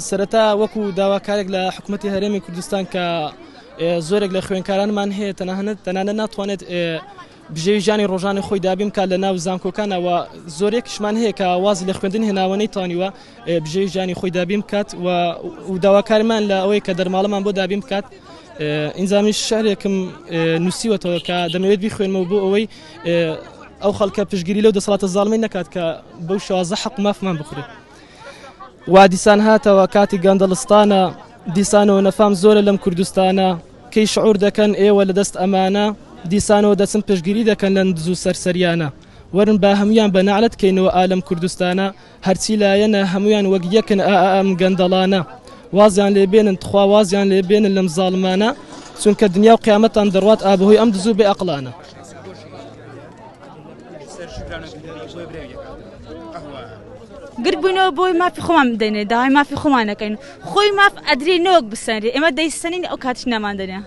سەرەتا وەکو داواکارێک لە حکوومەتی هەرێمی کوردستان کە زۆرێک لە خوێنکارانمان هەیە تەنانەت تەنانەت ناتوانێت بژێوی ژیانی ڕۆژانی خۆی دابین بکات لە ناو زانکۆکانەوە زۆرێکیشمان هەیە کە وازی لە خوێندن هێناوە نەیتوانیوە بژێوی ژیانی خۆی دابین بکات و و داواکارمان لە ئەوەی کە دەرماڵەمان بۆ دابین بکات ئینجامیش شعرێکم نووسیوەتەوە کە دەمەوێت بیخوێنمەوە بۆ ئەوەی ئەو خەڵکە پشگیری لەو دەسەڵاتە زاڵمەی نەکات کە بەو شێوازە حەق مافمان بخورێت وا دیسان هاتەوە کاتی گەندەڵستانە دیسانەوە نەفام زۆرە لەم کوردستانە کەی شعور دەکەن ئێوە لە دەست ئەمانە دیسانەوە دەچن پشتگیری دەکەن لەم دز و سەرسەریانە وەرن با هەموویان بە نەعلەت کەینەوە ئا لەم کوردستانە هەرچی لایەنە هەموویان وەک یەکن ئا ئا ئەم گەندەڵانە وازیان لێ بێنن تخوا وازیان لێ بێنن لەم زاڵمانە چونکە دنیا و قیامەتان دەڕوات ئا بەهۆی ئەم دز و بێ ئەقڵانە. گردبووینەوە بۆی مافی خۆمان بدەینێ داوای مافی خۆمان دەکەین خۆی ماف ئەدرێ نەوەک بسەنرێ ئێمە دەیسەنین ئەو کاتیش نامان دەنێ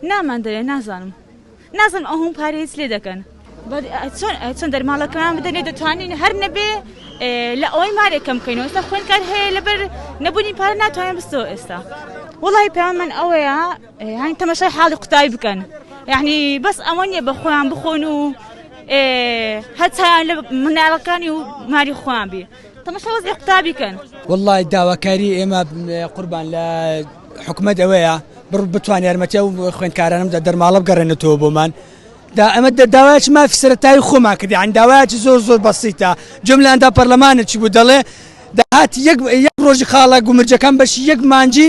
نامان دەنێ نازانم نازانم ئەو هەموو پارەیە چ لێ دەکەن چۆن چۆن دەرماڵەکەمان بدەنێ دەتوانین هەر نەبێ لە ئەوەی مارێک کەم بکەینەوە ئێستا خوێندکار هەیە لەبەر نەبوونی پارە ناتوانێت بستەوە ئێستا وڵی پەیاممان ئەوەیە هەنگ تەمەشای حاڵی قوتابی بکەن یعنی بەس ئەوە نییە بە خۆیان بخۆن و هەتایان لە مناڵەکانی و ماری خۆیان بی تەمەشا وەزعی قوتابی کەن. وەڵڵاهی داواکاری ئێمە قوربان لە حکومەت ئەوەیە بڕ بتوان یارمەتی ئەو خوێندکارانەم دە دەرماڵە بگەڕێنێتەوە بۆمان دا ئەمە داوایەکی مافی سەرەتایی خۆمان کرد یان داوایەکی زۆر زۆر بەسیتە جم لە ئەندا پەرلەمانە چی بوو دەڵێ داهاتی یەک یەک ڕۆژی خاڵە گومرجەکان بەشی یەک مانجی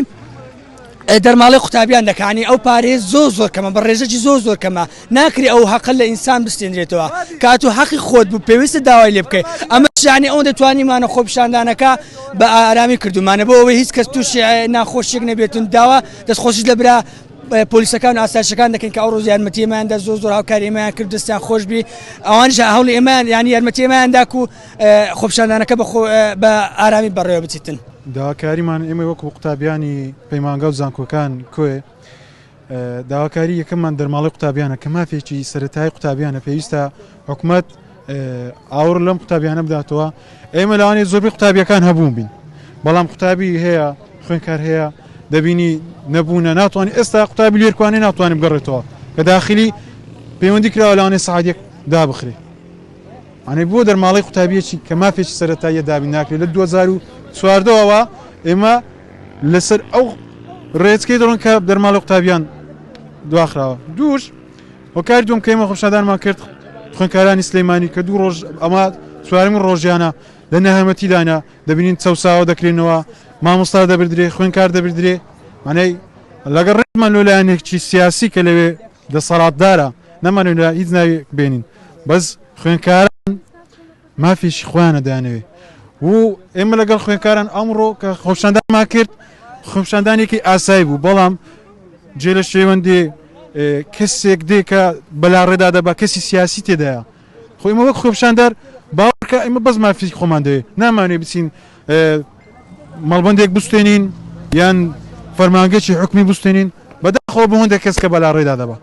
دەرماڵەی قوتابیان دەکانی ئەو پارەیە زۆر زۆر کەمە بە ڕێژەکی زۆر زۆر کەمە ناکرێ ئەو هەقە لە ئینسان بستێنرێتەوە کات و حەقی خۆت بوو پێویستە داوای لێ بکەی ئەمە ژانی ئەو دەتوانیمانە خۆپیشاندانەکە بە ئارامی کردومانە بۆ ئەوەی هیچ کەس تووشی ناخۆشیێک نەبێتون داوا دەستخۆشیش لە برا پۆلیسەکان و ئاسایشەکان دەکەین کە ئەو ڕۆژ یارمەتی ئێمەیان دا زۆر زۆر هاوکاری ئێمەیان کرد دەستیان خۆش بی ئەوانیش هەوڵی ئێمەیان یانی یارمەتی ئێمەیان داک و خۆپیشاندانەکە بە ئارامی بەڕێوە بچیتن. داواکاریمان ئێمە وەکو قوتابیانی پەیمانگا و زانکۆکان کۆیە داواکاری یەکەممان دەرماڵەی قوتابیانە کە مافێکی سەتایی قوتابیانە پێویستە حکومت ئاوڕ لەم قوتابیانە بداتەوە ئێمە لەوانەیە زۆربەی قوتابیەکان هەبوون بین بەڵام قوتابی هەیە خوێنکار هەیە دەبینی نەبوونە ناتوانانی ئێستا قوتابی لێرکوانێ ناتوانێت بگەڕێتەوە کە داخلی پەیوەندی کراوە لەوانەیە سەعات یەک دابخرێ ئەنی بۆ دەرماڵەی قوتابیەکی کە مافێکی سەرەتاییە دابین ناکرێت لە 2014 ەوە ئێمە لەسەر ئەو ڕێچکەی دەڕۆن کە دەرماڵی قوتابیان دواخراوە دووش هۆکاری دوم کە ئێمە خۆپیشاندانمان کرد خوێندکارانی سلەیمانی کە دوو ڕۆژ ئەمە چوارەمین ڕۆژیانە لە نەهامەتیدانە دەبینین چەوساوە دەکرێنەوە مامۆستا دەبردرێ خوێندکار دەبردرێ مانای لەگەڵ ڕێزمان لۆ لایەنێکی سیاسی کە لەوێ دەسەڵاتدارە نەمانوێ هیچ ناوێک بێنین بەس خوێندکاران مافێکی خۆیانە دەیانەوێ و ئێمە لەگەڵ خوێندکاران ئەمڕۆ کە خۆپیشاندانمان کرد خۆپیشاندانێکی ئاسایی بوو بەڵام جێ لە شێوەندێ کەسێک دێ کە بەلاڕێدا دەبا کەسی سیاسی تێدایە خۆ ئێمە وەک خۆپیشاندەر باوەڕکە ئێمە بەس مافی خۆمان دەوێ نامانوێ بچین مەڵبەندێک بستێنین یان فەرمانگەکی حکومی بستێنین بەداخەوە بۆ هەندێک کەس کە بەلاڕێدا دەبا.